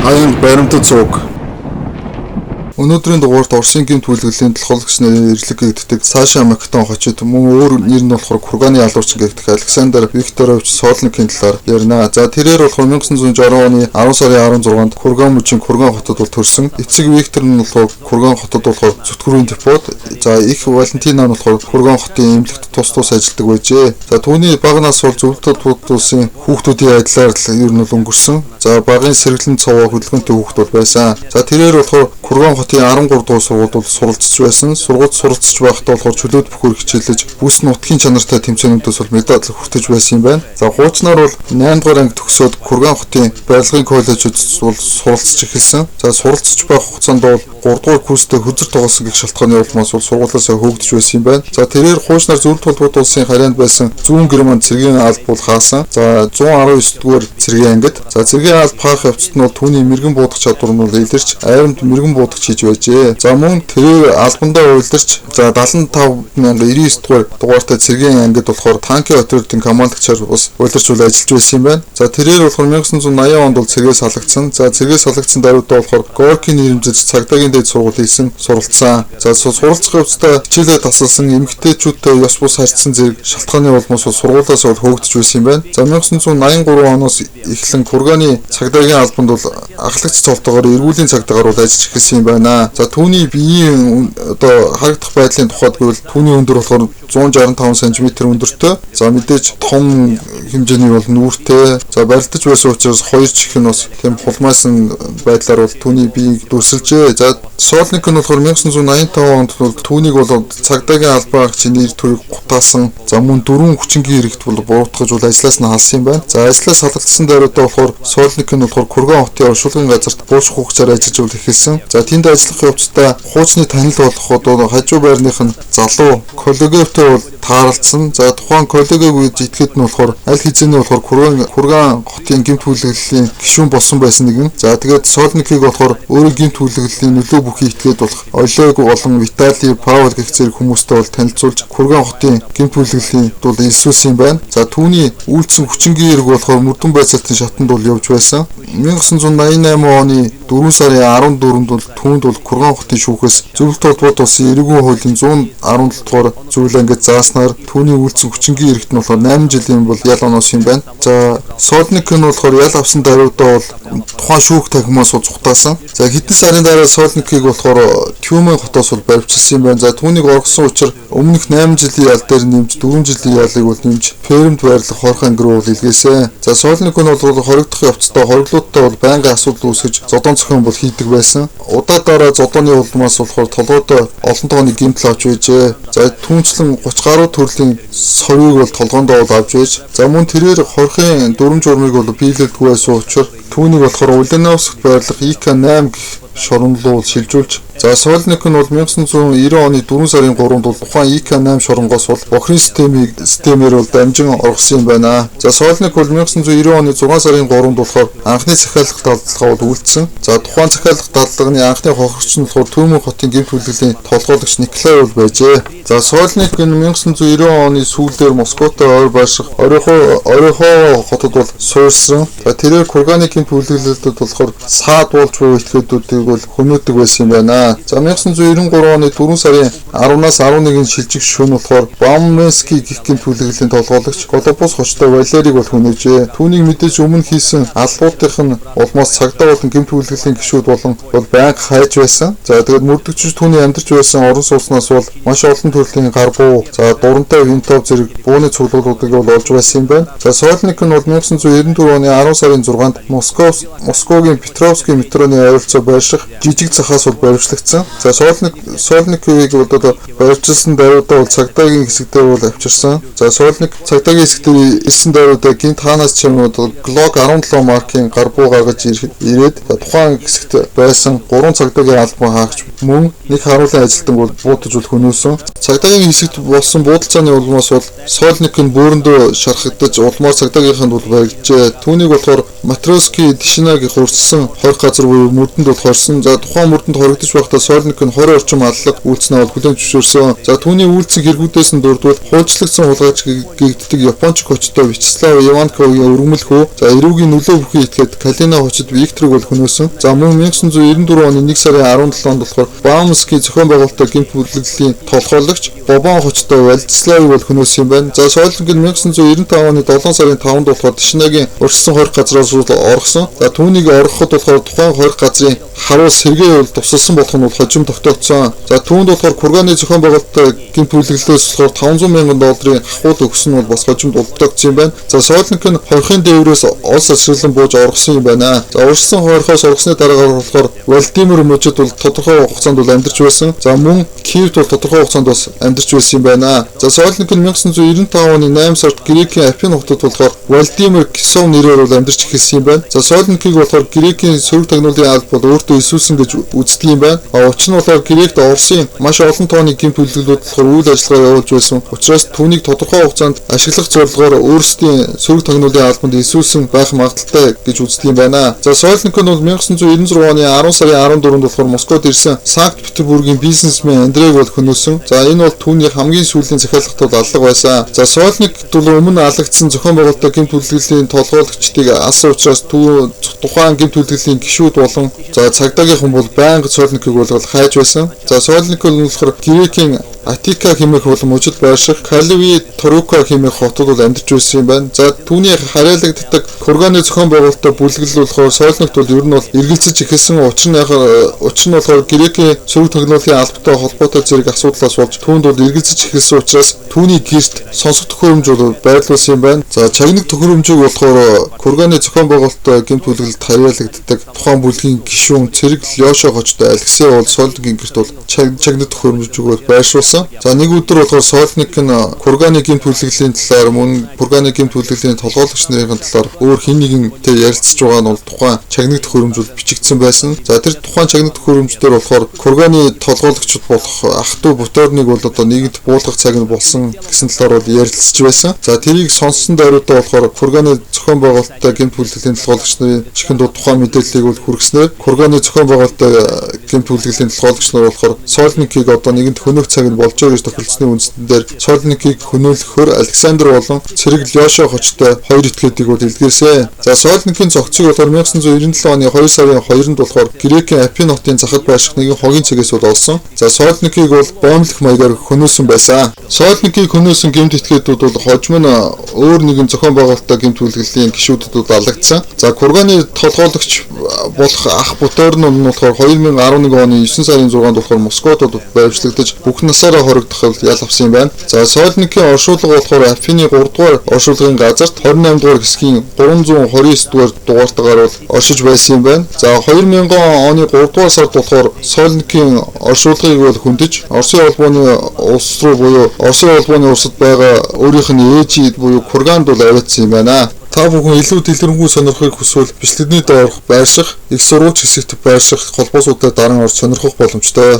Аян баримтат сууг. Өнөөдрийн дугаарт Оросын гэмт хүлэглэлийн толгойлогч нэрээр эрлэг гэгддэг Саша Мактон хочид мөн өөр нэр нь болохоор Курганы ялуурчин гэгдэх Александр Викторович Сольникийн талаар ярина. За тэрээр болохоор 1960 оны 10 сарын 16-нд Курган мужийн Курган хотод бол төрсөн. Эцэг Виктор нь болохоор Курган хотод болохоор зүтгэрийн депот. За их Валентина нь болохоор Курган хотын эмнэлэгт тус тус ажилладаг байжээ. За түүний бага нас бол зөвлөлтөд улсын хүүхдүүдийн адилаар л ер нь бол өнгөрсөн. За багын сэргэлэн цовоо хөдөлгөөнтэй хүүхд бол байсан. За тэрээр болохоор Курган хотын 13 дугаар сургуульд бол суралцж байсан. Сургуульд суралцж байхдаа болохоор чөлөөт бүхөр хичээлж бүс нутгийн чанартай тэмцээнүүдээс бол медаль хүртэж байсан юм байна. За хуучнаар бол 8 дугаар анги төгсөөд Курган хотын барилгын коллежид бол суралцж эхэлсэн. За суралцж байх хугацаанд бол 3 дугаар курстэй хөзөр тоглосон гэх шалтгааны улмаас бол сургуулиасаа хөөгдөж байсан юм байна. За тэрээр хуучнаар зөвлөлт холбоот улсын харьяанд байсан зүүн Герман цэргийн алба бол хаасан. За 119 дугаар цэргийн ангид. За цэргийн алба хаах явцад нь бол түүний мэрэгэн буудах чадвар нь бол илэрч айрамд мэрэгэн буудагч хийж байжээ. За мөн тэрээр албандаа уйлдарч за 75,099 дугаар дугаартай цэргийн ангид болохоор танкийн отрядын командчаар бас уйлдарч бол ажиллаж байсан юм байна. За тэрээр болохоор 1980 онд бол цэргээс салагдсан. За цэргээс салагдсан даруйдаа болохоор Горкийн нэрэмжиж цагдаагийн дээд сургууль хийсэн суралцсан. За суралцах явцдаа хичээлээ тасалсан эмэгтэйчүүдтэй ёс бус харьцсан зэрэг шалтгааны улмаас бол сургуулиас бол хөөгдөж байсан юм байна. За 1983 оноос эхлэн Курганы цагдаагийн албанд бол ахлагч цолтойгоор эргүүлийн цагдаагаар бол ажиллаж эхэлсэн юм байна. За түүний биеийн одоо харагдах байдлын тухайд гэвэл түүний өндөр болохоор 165 см өндөртэй. За мэдээж том хэмжээний бол нүүртэй. За барилдаж байсан учраас хоёр чих нь бас тийм хулмайсан байдлаар бол түүний биеийг дүрсэлжээ. За Сольник нь болохоор 1985 онд бол түүнийг бол цагдаагийн албан агчийн нэр төрийг гутаасан. За мөн дөрвөн хүчингийн хэрэгт бол буруутгаж бол ажлаас нь халсан юм байна. За ажлаас халагдсан даруйдаа болохоор Сольник нь болохоор Курган хотын оршуулгын газарт бууч хугацаар ажиллаж бол эхэлсэн. За тэнд ажиллах явцдаа хуучны танил болох одоо хажуу байрных нь залуу Колеговтой бол тааралдсан. За тухайн Колегов гэж итгэхэд нь болохоор аль хэзээний болохоор Курган хотын гэмт хүлэглэлийн гишүүн болсон байсан нэгэн. За тэгээд Сольникийг болохоор өөрөө гэмт хүлэглэлийн нөлөө бүхий этгээд болох Олег болон Виталий Павел гэх зэрэг хүмүүстэй бол танилцуулж Курган хотын гэмт хүлэглэлийн бол элсүүлсэн юм байна. За түүний үйлдсэн хүчингийн хэрэг болохоор мөрдөн байцаалтын шатанд бол явж байсан. 1988 оны 4 сарын 14-нд бол түүнд бол Курган хотын шүүхээс зөвлөлт холбоот улсын эрэгүүн хуулийн 117 дугаар зүйл ангид зааснаар түүний үйлдсэн хүчингийн хэрэгт нь болохоор 8 жилийн бол ял оноос юм байна. За Сольник нь болохоор ял авсан даруйдаа бол тухайн шүүх танхимаас бол зугатаасан. За хэдэн сарын дараа Сольникийг болохоор Тюмен хотоос бол баривчилсан юм байна. За түүнийг оргосон учраас өмнөх 8 жилийн ял дээр нэмж 4 жилийн ялыг бол нэмж Пермд байрлах хорхон анги руу бол илгээсэн. За Сольник нь бол хоригдох явцдаа хориглуудтай бол байнгын асуудал үүсгэж зодон зохион бол хийдэг байсан. Удаа дараа зодооны улмаас болохоор толгойдоо олон тооны гэмтэл авч байжээ. За түүнчлэн 30 гаруй төрлийн сорийг бол толгоондоо бол авч байж. За мөн тэрээр хорхын дүрм журмыг бол биелэлдэггүй байсан учраас түүнийг болохоор Ульяновскт байрлах ИК-8 гэх шорон руу шилжүүлж за Сольник нь бол 1990 оны 4 сарын 3-нд бол тухайн ИК-8 шоронгоос бол бохирын системээр бол дамжин оргосон юм байна. За Сольник бол 1990 оны 6 сарын 3-нд болохоор анхны захиалга дадлага бол үйлдсэн. За тухайн захиалга дадлагын анхны хохирогч нь болохоор Төмөн хотын гэмт хүлэглэлийн толгойлогч Николай бол байжээ. За Сольник нь 1990 оны сүүлээр Москватай ойр байрших Орехово хотод бол суурьсан. За тэрээр Курганы гэмт хүлэглэлтэд болохоор саад болж буй этгээдүүдийг бол хөнөөдөг байсан юм байна. За 1993 оны 4 сарын 10-наас 11-нд шилжих шөнө болохоор Бауманский гэх гэмт хүлэглэлийн толгойлогч Голобус хочтой Валерийг бол хөнөөжээ. Түүнийг мэдээж өмнө хийсэн албуудынх нь улмаас цагдаа болон гэмт хүлэглэлийн гишүүд болон бол байнга хайж байсан. За тэгээд мөрдөгчж түүний амьдарч байсан орон сууцнаас бол маш олон төрлийн гар буу, за дурантай винтов зэрэг бууны цуглуулуудыг бол олж байсан юм байна. За Сольник нь бол 1994 оны 10 сарын 6-нд Москвагийн Петровский метроны ойролцоо байрших жижиг захаас бол баривчлагдсан. За Сольниковыг бол одоо баривчилсан даруйдаа бол цагдаагийн хэсэг дээр бол авчирсан. За Сольник цагдаагийн хэсэг дээр ирсэн даруйдаа гинт хаанаас ч юм уу Glock 17 маркийн гар буу гаргаж ирээд тухайн хэсэгт байсан 3 цагдаагийн албан хаагч мөн нэг харуулын ажилтан бол буудаж бол хөнөөсөн. Цагдаагийн хэсэгт болсон буудалцааны улмаас бол Сольник нь бөөрөндөө шархагдаж улмаар цагдаагийнханд бол баригджээ. Түүнийг болохоор Матроски Тишина гэх урьдчилсан хорих газар буюу мөрдөнд бол хорьсон. болсон. За тухайн мөрдөнд хоригдож байхдаа Сольник нь 20 орчим аллага үйлдснээ бол хүлээн зөвшөөрсөн. За түүний үйлдсэн хэрэгүүдээс нь дурдвал хуульчлагдсан хулгайч гэгддэг Японч хочтой Вячеслав Иванковын өргөмөл хүү, за эрүүгийн нөлөө бүхий этгээд Калина хочид Викторыг бол хөнөөсөн. За мөн 1994 оны 1 сарын 17-нд болохоор Бауманскийн зохион байгуулалтаар гэмт бүлэглэлийн толгойлогч Бобон хочтой Владиславыг бол хөнөөсөн юм байна. За Сольник нь 1995 оны 7 сарын 5-нд болохоор Тишнагийн урьдчилсан хорих газраас оргосон. За түүнийг оргоход болохоор тухайн хорих газрын харуул Сергей бол тусалсан болох нь бол хожим тогтоогдсон. За түүнд болохоор Курганы зохион байгуулалттай гэмт бүлэглэлээс болохоор 500 мянган долларын хахуул өгсөн нь бол бас хожимд улдагдсан юм байна. За Сольник нь хорихын дээврээс олс ашиглан бууж оргосон юм байна. За урьдчилсан хорихоос оргосны дараагаар болохоор Владимир мужид бол тодорхой хугацаанд бол амьдарч байсан. За мөн Киевд бол тодорхой хугацаанд бас амьдарч байсан юм байна. За Сольник нь 1995 оны 8 сард Грекийн Афин хотод болохоор Владимир Кисов нэрээр бол амьдарч эхэлсэн юм байна. За Сольникийг болохоор Грекийн сөрөг тагнуулын алба бол өөртөө эсүүлсэн гэж үздэг юм байна. А учир нь болохоор Грект Оросын маш олон тооны гэмт хүлэглэлүүд болохоор үйл ажиллагаа явуулж байсан. Учраас түүнийг тодорхой хугацаанд ашиглах зорилгоор өөрсдийн сөрөг тагнуулын албанд эсүүлсэн байх магадлалтай гэж үздэг юм байна. За Сольник нь бол 1996 оны 10 сарын 14-нд болохоор Москвад ирсэн Санкт Петербургийн бизнесмен Андрейг бол хөнөөсөн. За энэ бол түүний хамгийн сүүлийн захиалгат бол алга байсан. За Сольник бол өмнө алагдсан зохион байгуулалттай гэмт хүлэглэлийн толгойлогчдыг алсан учраас тухайн гэмт хүлэглэлийн гишүүд болон за цагдаагийнхан бол байнга Сольникийг бол хайж байсан. За Сольник бол болохоор Грекийн Атика хэмээх бол мужид байрших Калви Торука хэмээх хотод бол амьдарч байсан юм байна. За түүний харьяалагддаг Курганы зохион байгуулалттай бүлэглэл болохоор Сольникт бол ер нь бол эргэлзэж эхэлсэн. Учир нь болохоор Грекийн сөрөг тагнуулын албатай холбоотой зэрэг асуудлаас болж түүнд бол эргэлзэж эхэлсэн учраас түүний гэрт сонсох төхөөрөмж бол байрлуулсан юм байна. За чагнаг төхөөрөмжийг болохоор Курганы зохион байгуулалттай гэмт бүлэглэлд харьяалагддаг тухайн бүлгийн гишүүн Цэрэг Лёшо хочтой Алексей бол Сольникийн гэрт бол чагнаг төхөөрөмжийг бол байршуулсан. За нэг өдөр болохоор Сольник нь Курганы гэмт хүлэглэлийн талаар мөн Курганы гэмт хүлэглэлийн толгойлогч нарын талаар өөр хэн нэгэнтэй ярилцж байгаа нь бол тухайн чагнаг төхөөрөмж бол бичигдсэн байсан. За тэр тухайн чагнаг төхөөрөмж дээр болохоор Курганы толгойлогчд болох ах トゥ Буторныг бол одоо нийгэмд буулгах цаг нь болсон гэсэн талаар бол ярилцж байсан. За тэрийг сонссон даруйдаа болохоор Курганы зохион байгуулалттай гэмт хүлэглэлийн толгойлогч нарын чихэнд тухайн мэдээллийг бол хүргэснээр Курганы зохион байгуулалттай гэмт хүлэглэлийн толгойлогч нар болохоор Сольникийг одоо нийгэмд хөнөөх цаг нь болж байгаа гэж тохиролцсны үндсэн дээр Сольникийг хөнөөлөхөөр Александр болон Цэрэг Лёшо хочтой хоёр этгээдийг бол илгээсэн. За Сольникийн зохицыг болохоор 1997 оны 2 сарын 2-нд болохоор Грекийн Афин хотын захад байрших нэгэн хогийн цэгээс бол олсон. За Сольникийг бол боомлох маягаар хөнөөсөн байсан. Сольникийг хөнөөсөн гэмт этгээдүүд бол хожим нь өөр нэгэн зохион байгуулалттай гэмт хүлэглэлийн гишүүдэд бол алагдсан. За Курганы толгойлогч болох ах Буторн нь болохоор 2011 оны 9 сарын 6-нд болохоор Москвад бол байвчлагдаж бүх насаараа хоригдох ял авсан юм байна. За Сольникийн оршуулга болохоор Афины 3 дугаар оршуулгын газарт 28 дугаар хэсгийн 329 дугаар дугаартайгаар бол оршиж байсан юм байна. За 2000 оны 3 дугаар сард болохоор Сольникийн оршуулгыг бол хөндөж Оросын холбооны улс руу буюу Оросын холбооны улсад байгаа өөрийнх нь ээжид буюу Курганд бол аваадсан юм байна. Та бүхэн илүү дэлгэрэнгүй сонирхохыг хүсвэл бичлэгний доорх байрших, их сурвалж хэсэгт байрших холбоосуудаар даран орж сонирхох боломжтой.